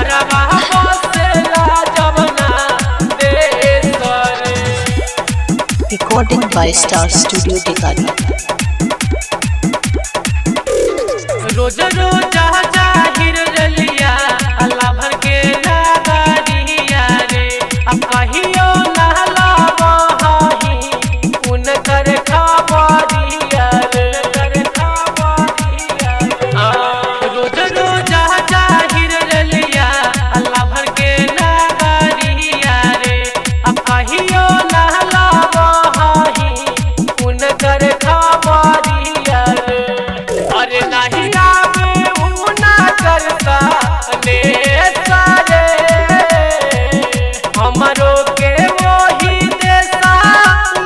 लभरवा बसेला जवना देश रे। Recording by Star Studio Dekali. रोज रोज जाहिर रलिया अल्लाह भर के नागरिया रे। अब कहियो ना लावही उनकर खबरिया रे, उनकर खबरिया रे। आ, रोज रोज जाहिर रलिया अल्लाह भर के नागरिया रे। अब कहियो ना लावही उनकर खबरिया रे। अरे नहीं आवे ऊ ना करता ने सारे, हमरो के वही देशा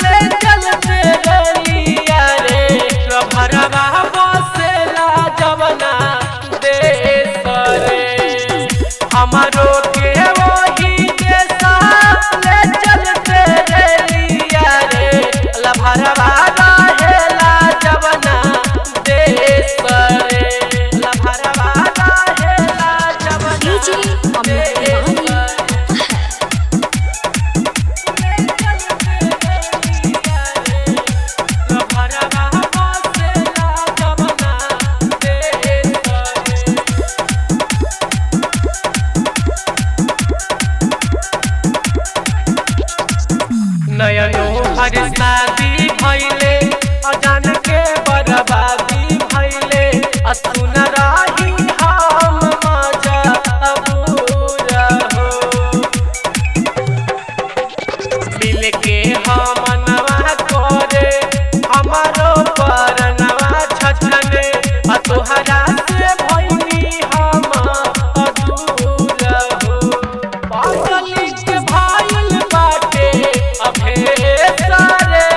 ले चलते रलिया रे। लभरवा बसेला जवना देश रे, हमरो के वही देशा ले चलते रलिया रे। लभरवा रहेला जवना देश रे, लभरवा रहेला जवना डीजे अमित देश तिवारी। रे। नयनो हर शादी भैले अजान के बर्बादी भैले, असुन रही हम मजा अबूरा हो। मिल के हम नवा करे हमारो परनवा छछने, आ तोहरा से भइनी हम अधूरा हो। पागल के भाइल बाटे अभे सारे,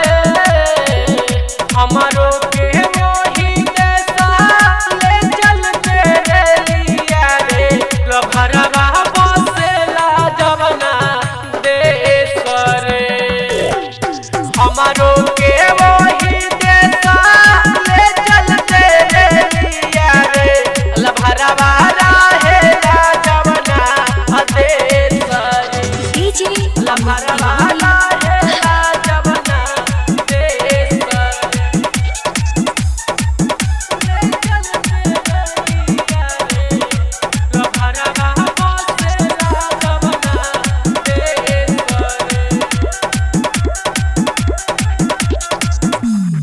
हमारो के मोही देशा ले चलते रे लिया रे। लभरवा बसेला जवना देश रे, हमारो के वही देशा ले चलते रे लिया रे। लभरवा रहेला जवना देश रे, डीजे अमित लभरवा तिवारी। रहेला जवना देश रे।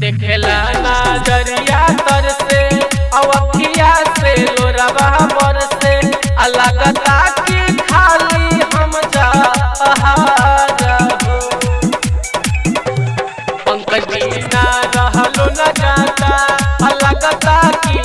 देखेला नजरिया तर से अवखिया से लोरवा पर से, अलगता की खाली हम जा हो। पंकज बिना रहलो न जाता, अलगता की